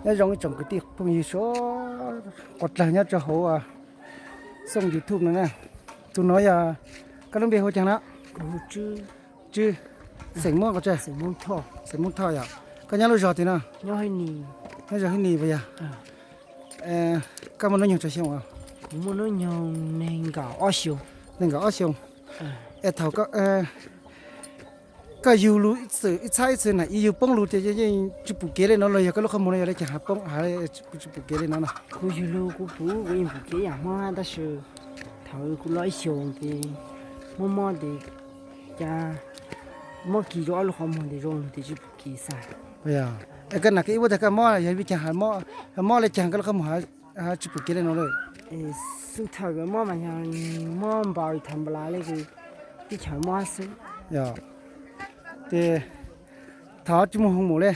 Nyob zoo ib tsoom kwv tij phooj ywg sawv daws nyob rau hauv xoo YouTube no na. Tus no yog, koj lub npe hu caag na? Tswb. Xeem Moob, xeem Moob Thoj yog. Koj nyob lub zos twg no? Nyob zos Hib Nis puas yog? Koj muaj hnub nyoog tsawg xyoo? Nees nkaum ob xyoo. Es thaum koj yug lug ib txhab ib txhis na, ib yug poob lug ces yeej tsis pum kev li no los yog koj lub qhov muag no yog li cas poob tsis pum kev li no na? Kuv yug lug kuv pum, kuv yeej pum kev yaam Hmoob hab, tab sis thaum kuv loj ib xyoos ces mob mob ces cas mob kis rau ob lub qhov muag tes zoo lug tes tsis pum kev xwb. Es koj nam koj ib puab tag koj mob yog vim caag, mob li caag koj lub qhov muag tsis pum kev li no lawm? Xub thawj mob mas yog mob npaws thaum nplas le, teb chaws mob xwb. Ces thaum tsis muaj hoo mum le?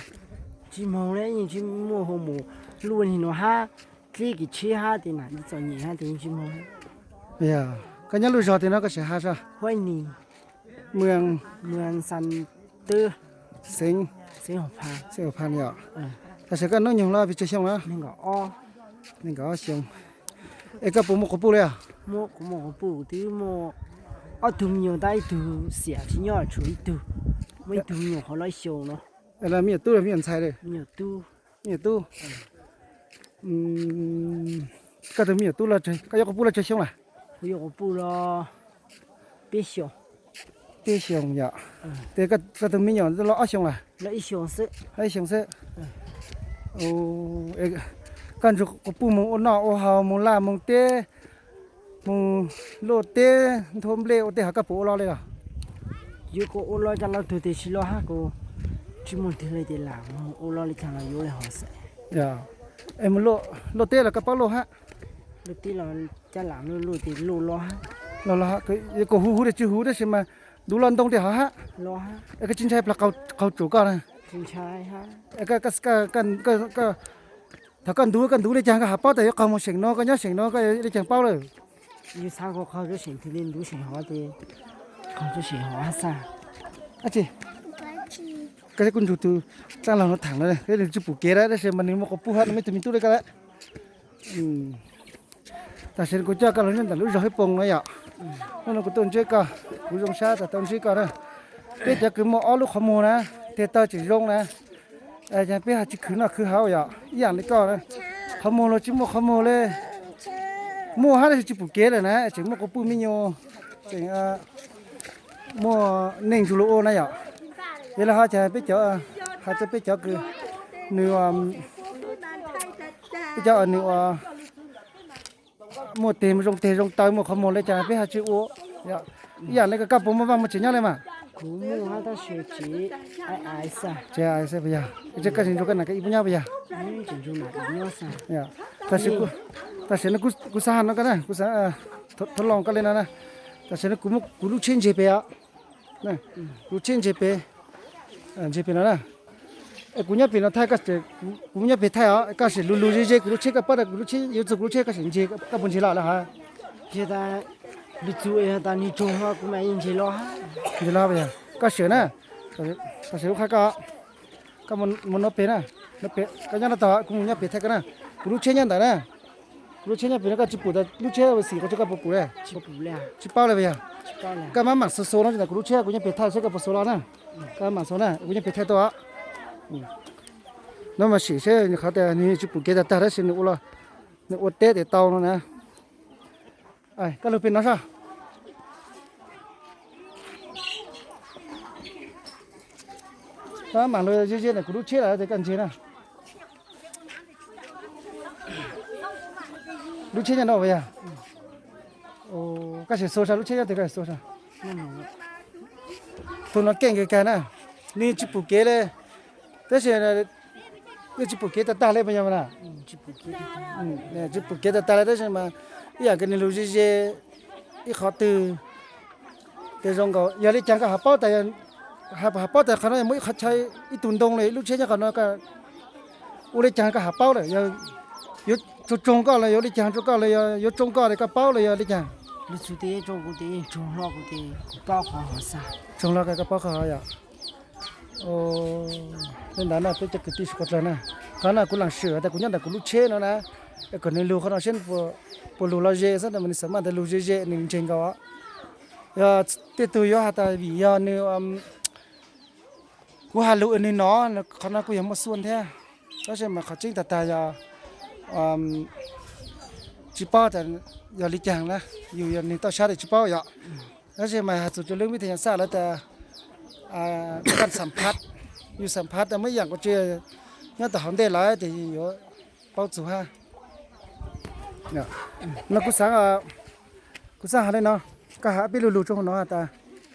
Tsis moog le, yeej tsis muaj hoo mum, luaj li nuav hab, dlib kis tsheb hab tes nam txom nyem hab tes yeej tsis moog. Koj nyob lub zos twg no koj sim has seb? Huab Nis, xeev Xeev Huas Phas yog. Tam sim koj hnub nyoog los vim tsawg xyoo na? Nees nkaum ob xyoo. Es koj puas muaj quas puj li os? Kuv muaj quas puj, kuv twb muaj ob tug me nyuam tab ib tug xiam tsis nyob, tshuav ib tug, muaj ib tug me nyuam qhov loj ib xyoos no. Los me nyuam tub los me nyuam ntxhais li? Me nyuam tub. Koj tus me nyuam tub, koj yuav quas puj los tsawg xyoo lawm? Kuv yuav quas puj los peb xyoos. Peb xyoos yom. Ces koj tus me nyuam los ob xyoos lawm? Los ib xyoos xwb. Koj nrug quas puj moog ua noj ua haus, moog laj moog teb, moog luaj teb, nthua nplej ua teb hov koj puas ua los li los? Yuav kuv ua los cov los tug tes tsis los hab, kuv tsis muaj twg li ces lam ua los li caag los yuav li hov xwb. Es moog luaj teb los koj paub luaj hab? Luaj teb los caj lam luaj luaj tes luaj los hab. Los los hab, kuv hu hu tes tsis huv tab sis mas ntuv los ntoo tes hov hab. Es koj tsis ntshai plag qaug tsuam koj na? Thaum koj ntuv koj ntuv li caag koj hab paub tas yuav qaug moog seem no, koj nyob seem no koj li caag paub lawm? Yus xav koj qaug seem twg li ntuv seem hov tes qaug seem hov hab xwb. Koj saib kuv nrug tus dlaab laug no thaam no, nws tsis pum kev lawm tab sis mas nws muaj quas puj hab, nws muaj ib tug me tub li koj lawm. Tam sim no kuv coj koj los nyob ntawm lub zog Hib Poos no yom. Hnub no kuv tuaj ntsib koj, kuv zoo sab tas tau ntsib koj na. Peb cov kws muaj ob lub qhov muag na, tes taw tseem zoo na, peb ho tsis khwv noj khwv haus yom, ib yam li koj na. Qhov muag los tsis muaj qhov muag li, muaj hab tab sis tsis pum kev lawm na, tseem muaj quas puj me nyuam, tseem muaj neej nrug luag ua na yom. Yog li ho cas peb cov, has rua peb cov kws nws, peb cov nws muaj teg zoo teg zoo taw muaj qhov muag li cas peb ho tsis ua. Ib yam li koj puas muaj vaaj muaj tsev nyob li mas? Tsev, koj tseem nrug koj nam koj ib puab nyob puas yog? Tam sim no kuv xav has no koj na, kuv xav thov loos koj li no na. Tam sim no kuv lub tsheb ntseg pem os. Kuv lub tsheb ntseg pem, ntseg pem no na. Es kuv nyob pem no thaij, kuv nyob pem thaij os, koj sim lug lug ze ze kuv lub tsheb, koj paub tas kuv lub tsheb yuav txug kuv lub tsheb, koj sim ntseg, koj puas ntseg los lawm hab? Yog tas lug txug, yog tas nwg tsaug hlo kuv mam ntseg los hab. Ntseg los puas yog? Koj sim na, tam sim kuv qha koj, koj mus no pem na, koj nyob no tog, kuv mus nyob pem thaij koj na. Kuv lub tsheb nyob ntawd na, kuv lub txheb nyob pem no, koj tsis pum tas lub txheb xim qhov txhia koj puas pum li? Tsis paub li puas yog? Koj mam mam xuas xuas no, kuv lub txheb kuv nyob pem thaij seb koj puas xuas los na. Koj mam xuas na, kuv nyob pem thaij tau. No mas sim seb qhov tias nws tsis pum kev tag tag tab sis nws ua teb tes tau no na. Koj lug pem no sab. Koj mam lug ze ze ntawm kuv lub txheb lawm tes koj ntseg na. Lub txheb nyob no puas yog? Koj sim xuas sab lub txheb nyob tes koj sim xuas sab. Tug no keej kawg kag na, nws tsis pum kev li, tab sis nws tsis pum kev tag tag li puas yog na? Tsis pum kev tag tag li tab sis mas ib yam kws nws lug ze ze ib qhov twg tes zoo nkaus. Yog li cas koj ho paub tas, ho paub tas qhov no muaj ib qhov chaw, ib tug ntoo los ib lub txheb nyob qhov no, ua li cas koj ho paub lawm? Yuav tsoog tsoog koj los yuav li cas rua koj los yuav tsoog koj tes koj paub los yog li cas? Lug txug tes tsoog kuv tes tsoog hlo kuv tes kuv paub qhov hov xwb. Tsoog hlo koj paub qhov hov yom. Li ntawd no peb cov kwv tij suav dlawg na, qhov no kuv lees swm tas kuv nyob ntawm kuv lub tsheb no na, kom nws lug qhov no seb puas lug los ze xwb, mas nws xam maj tas lug ze ze nws ntseeg nkaus. Yog tej tug yuav has tas vim yog nws, kuv has lug nws no, qhov no kuj yog muaj xuaj thiab, tab sis mas qhov tseeb tag tag yog tsis paub tas yog li caag na, yus yog neeg toj sab tas tsis paub yom. Tab sis mas has txug rua lub vib thas nyas xaj lawv tas kaj xam phaj, yus xam phaj tas muaj ib yaam ua tsi nyob tom hauv ntej lawm ces yus yuav paub txug hab. No kuv xaav, kuv xaav has le no, koj has ob peb lu lug rua hauv no has tas,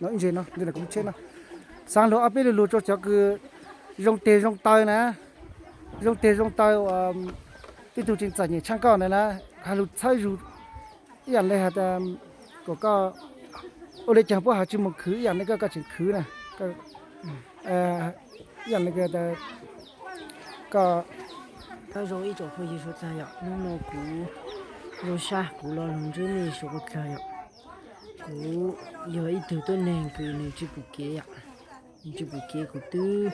no ib ntsis no, kuv lub tsheb no, xaav lug ob peb lu lug rua cov kws zoo teg zoo taw na, zoo teg zoo taw, tej tug tseem txom nyem tshaaj koj ntawd na, has lug txhawb zug ib yaam le has tas kom koj ua le caag puab has tsis moog khwv ib yaam le koj, koj tseem khwv na, ib yaam le koj. Nyob zoo ib tsoom phooj ywg suav dlawg yom, hnub no kuv zoo sab kuv los lug ntsib mej suav dlawg yom. Kuv yog ib tug tuab neeg kws nws tsis pum kev yom, nws tsis pum kev, kuv twb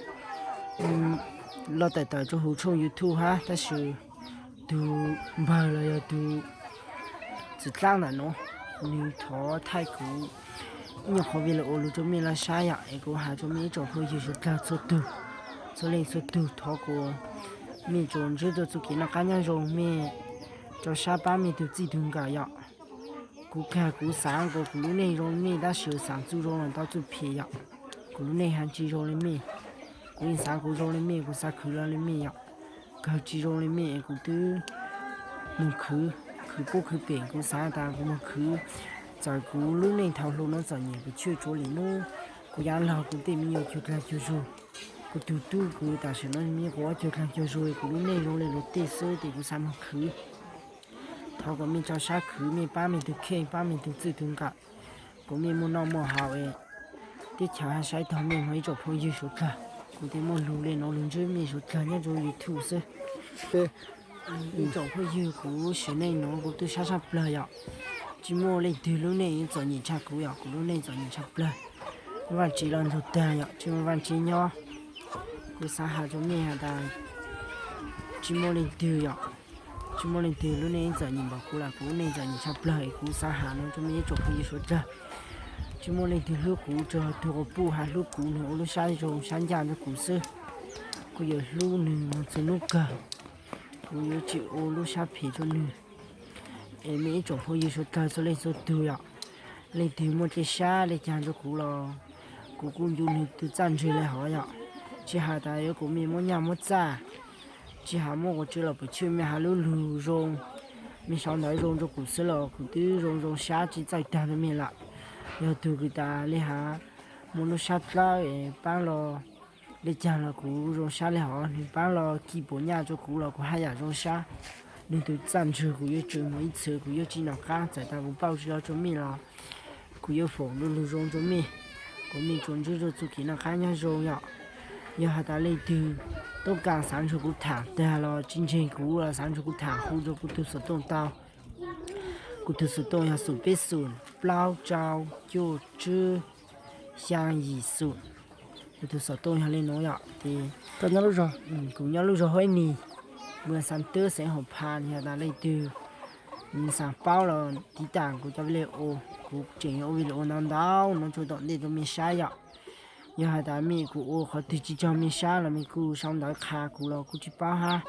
los tawm tawm rua huv tshooj YouTube hab, tab sis tug npawg los yog tug txiv dlaab ntawm nuav, nws thov thaij kuv ib nyuag qhov video lug rua mej lug saib yom, es kuv has rua mej ib tsoom phooj ywg suav dlawg txhua tug, txhua leej txhua tug, thov kuas mej tsuas ntsib txuj kev noj qaab nyob zoo, mej tso sab paab mej tug txij tug nkawm yom. Kuv kag kuv xaav kuas kuv lub neej zoo le mej, tab sis xaav txuj zoo los tau txuj phem yom. Kuv lub neej has tsis zoo le mej, kuv yeej xaav kuv zoo le mej, kuv xaav khwv los le mej yom. Kawg tsis zoo le mej, kuv twb moog khwv, khwv puab khwv pem, kuv xaav tas kuv moog khwv, txawm kuv lub neej thaus hluas nuav txom nyem kuv tshwj tsuav li nub, kuv yav laug kuv tej me nyuam cuag dlaag cuag zug, kuv tug tub kuv tam sim nuav me nyuam quas cuag dlaag cuag zug, kuv lub neej zoo le luag tej xwb, tes kuv xaav moog khwv. Thov kuas mej tso sab khwv, mej paab mej tug kheej, paab mej tug txij tug nkawm, kuas mej muaj noj muaj haus, teb chaws hab saib taug mej moog ib tsoom phooj ywg suav dlawg. Kuv tes muaj lug le nuav lug ntsib mej suav dlawg nyob rua YouTube xwb. Ib tsoom phooj ywg, kuv sim neej nuav kuv twb sab tshaj plawg yom. Tsis muaj leej twg lub neej txom nyem tshaj kuv yom, kuv lub neej txom nyem tshaj plawg. Vaajtswv los nrug taag yom, tsis muaj Vaajtswv nyob. Kuv xaav has rua mej has tas tsis muaj leej twg yom, tsis muaj leej twg lub neej txom nyem npaum kuv lawm, kuv lub neej txom nyem tshaj plawg, es kuv xaav has nuav rua mej ib tsoom phooj ywg suav dlawg. Tsis muaj leej twg hlub kuv, tsuas tug quas puj has hlub kuv, nwg ua lub sab zoo sab ncaj rua kuv xwb. Kuv yuav hlub nwg moog txug nub kawg, kuv yuav tsis ua lub sab phem rua nwg. Es mej ib tsoom phooj ywg suav dlawg txhua leej txhua tug yom, leej twg muaj tej sab le caag rua kuv los kuv kuj ncu nwg tug txaj ntswg le hov yom. Tsis has tas yuav kuas mej muab nyaj muab txaj, tsis has muab quas tsi los pum tswj, mej has lub lug zoo, mej sau ntawv zoo rua kuv xwb los kuv twb zoo zoo sab tsis txawj taag rua mej lawm. Yog tug kws tas le has muaj lub sab dlawb es paab los le caag los kuv zoo sab le hov, nwg paab los kis puas nyaj rua kuv los kuv haj yam zoo sab. Nwg tug txaj ntswg kuv yuav tsum moog ib txhis, kuv yuav tsis nov qab, txawm tas kuv pauj tsis lug rua mej los kuv yuav foom lub lug zoo rua mej, kuas mej tsuas ntsib txuj kev noj qab nyob zoo yom. Yog has tas leej twg tub kaam xaav nrug kuv thaam taag los tsis ntseeg kuv los xaav nrug kuv thaam hu rua kuv tug xov tooj tau. Kuv tug xov tooj yog xoom peb xoom plaub rau cuaj tswb xyaa yim xoom. Kuv tug xov tooj yog le nuav yom. Tes kuv nyob lub zog Huaib Nis, npawg Xav Tub, xeev Hauv Pha. Yog tas leej twg xaav paub los tiv tas kuv cov video, kuv tseem yuav ua video ntau ntau no rua tom ntej rua mej saib yom. Yog has tas mej kuv ua qhov twg tsis raug mej sab los mej kuj sau ntawv qha kuv los kuj tsis paub hab.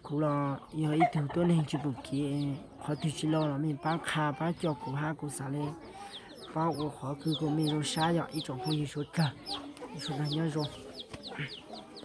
Kuv los yog ib tug tuab neeg tsis pum kev, qhov twg tsis lug los mej paab qha paab coj kuv hab, kuv xaav le paub ua qhov kws kuas mej zoo sab yom ib tsoom phooj ywg suav dlawg. Suav dlawg nyob zoo.